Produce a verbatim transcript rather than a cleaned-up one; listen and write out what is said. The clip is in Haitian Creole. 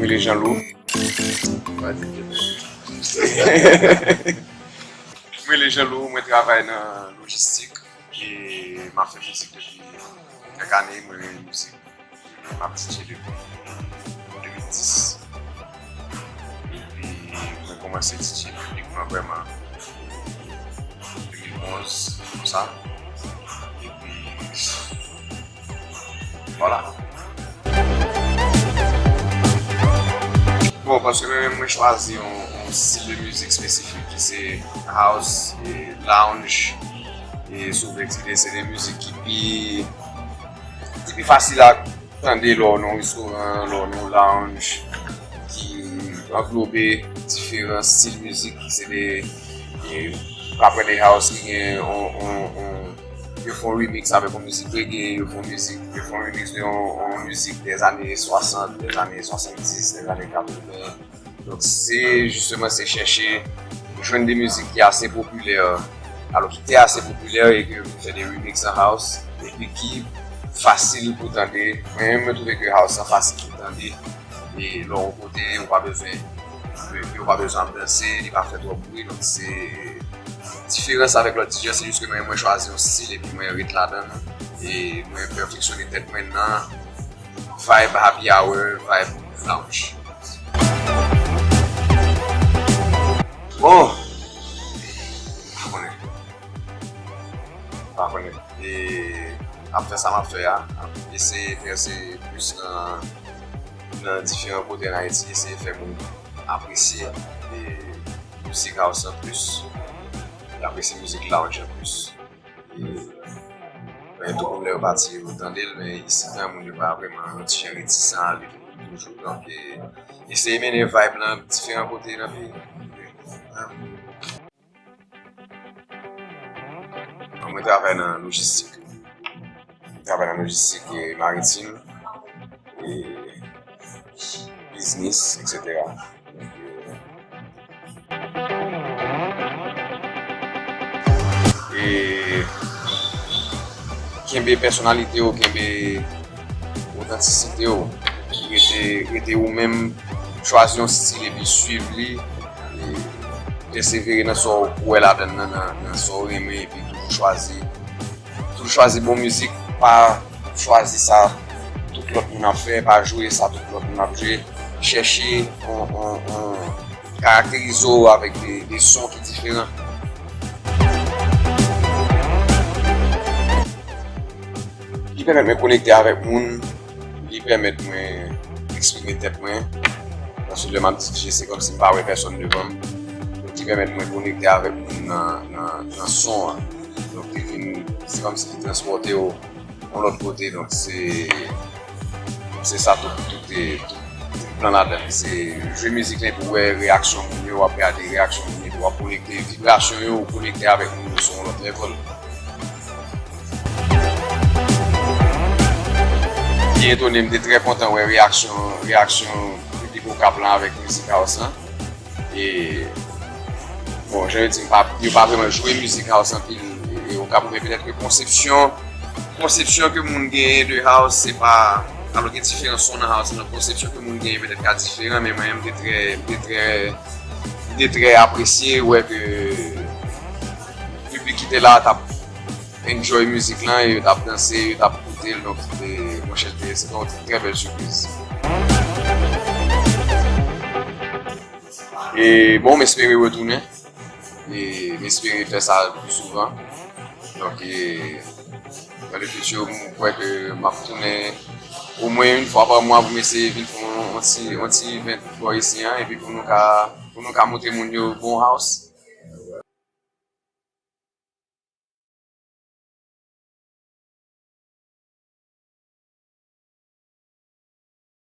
Rele Jean Lou. M rele Jean Lou, mwen travay nan lojistik e m ap fè mizik depi kèk ane, mwen renmen mizik. M ap D J depi de mil dis. Epi mwen kòmanse D J piblikman vrèman de mil onz, konsa. Epi, vwala. Bon, paske mwen menm mwen chwazi yon, yon stil de mizik espesifik ki se house e lounge. E si w vle eksplike, se de mizik ki pi, ki pi fasil a tande lè w nan yon restoran, lè w nan yon lounge, ki anglobe diferan stil mizik, se de, e, ou ka pran de house ki gen on, on, on, yo fè yon remix avèk yon mizik reggae, yo fè yon mizik, yo fè yon remix de yon, yon mizik dèzane swasant, dèzane swasanndis, dèzane katreven. Donk, se jisteman se chèche jwenn de mizik ki ase popilè, alò ki te ase popilè e ke yo vin fè de remix an house, epi ki fasil pou tande. Mwen menm, mwen twouve ke house lan fasil pou tande. E lè w kote, ou pa bezwen, ou pa bezwen ap danse, li pa fè twòp bri, donk se diferans avèk lòt D J, se jis ke mwen, mwen chwazi yon stil epi mwen ret ladan l. E mwen pèfeksyone tèt mwen nan vibe happy hour, vibe lounge. Bon, pa konnen. Pa konnen. E ap fè sa m ap fè a, ap eseye pèse plis nan, nan diferan kote an Ayiti, eseye fè moun apresye, e, mizik house lan plis, e apresye mizik lounge lan plis. E, men tou moun lè yo pati, yo tande l, men isit la, moun yo pa vrèman, yon ti jan retisan a li toujou. Donk, e, eseye mennen vibe lan diferan kote nan peyi. Mwen travay nan lojistik. Mwen travay nan lojistik e maritim, e biznis, et cetera. E kenbe pèsonalite w, kenbe otantisite w, rete, rete ou menm, chwazi yon stil epi swiv li, e pèsevere nan sa w kwè ladan l nan, nan, nan sa w renmen, epi toujou chwazi, toujou chwazi bon mizik, pa chwazi sa tout lòt moun ap fè, pa jwe sa tout lòt moun ap jwe, chèche on, on, on, karakterize w avèk de, de son ki diferan. Li pèmèt mwen konekte avèk moun, li pèmèt mwen eksprime tèt mwen. Paske lè m ap D J, se kòmsi m pa wè pèsòn devan m. Donk, li pèmèt mwen konekte avèk moun nan, nan, nan son an. Donk, li vin, se kòmsi li transpòte w yon lòt kote. Donk, se, se sa tout, tout, tout, tout plan ladan. Se jwe mizik la epi w wè reyaksyon moun yo, w ap gade reyaksyon moun yo, epi w ap konekte vibrasyon yo, w konekte avèk moun yo sou yon lòt level. Byen etone, m te trè kontan wè reyaksyon, reyaksyon piblik Okap lan avèk mizik house lan. E, bon, jan yo di, m pa, yo pa vrèman jwe mizik house anpil. E Okap, men petèt ke konsepsyon, konsepsyon ke moun genyen de house, se pa, alò gen diferan son nan house lan, konsepsyon ke moun genyen petèt ka diferan, men mwen, m te trè, m te trè, m te trè apresye wè ke piblik ki te la t ap enjoy mizik lan, e yo t ap danse, yo t ap koute l, donk, e, monchè, se te, se te yon trè bèl sipriz. E, bon, m espere retounen, e m espere fè sa pli souvan. Donk, e, dans le futur, m kwè ke m ap tounen omwen yon fwa pa mwa pou m eseye vin fè yon, yon ti, yon ti event bò isi an, epi pou nou ka, pou nou ka montre moun yo bon house.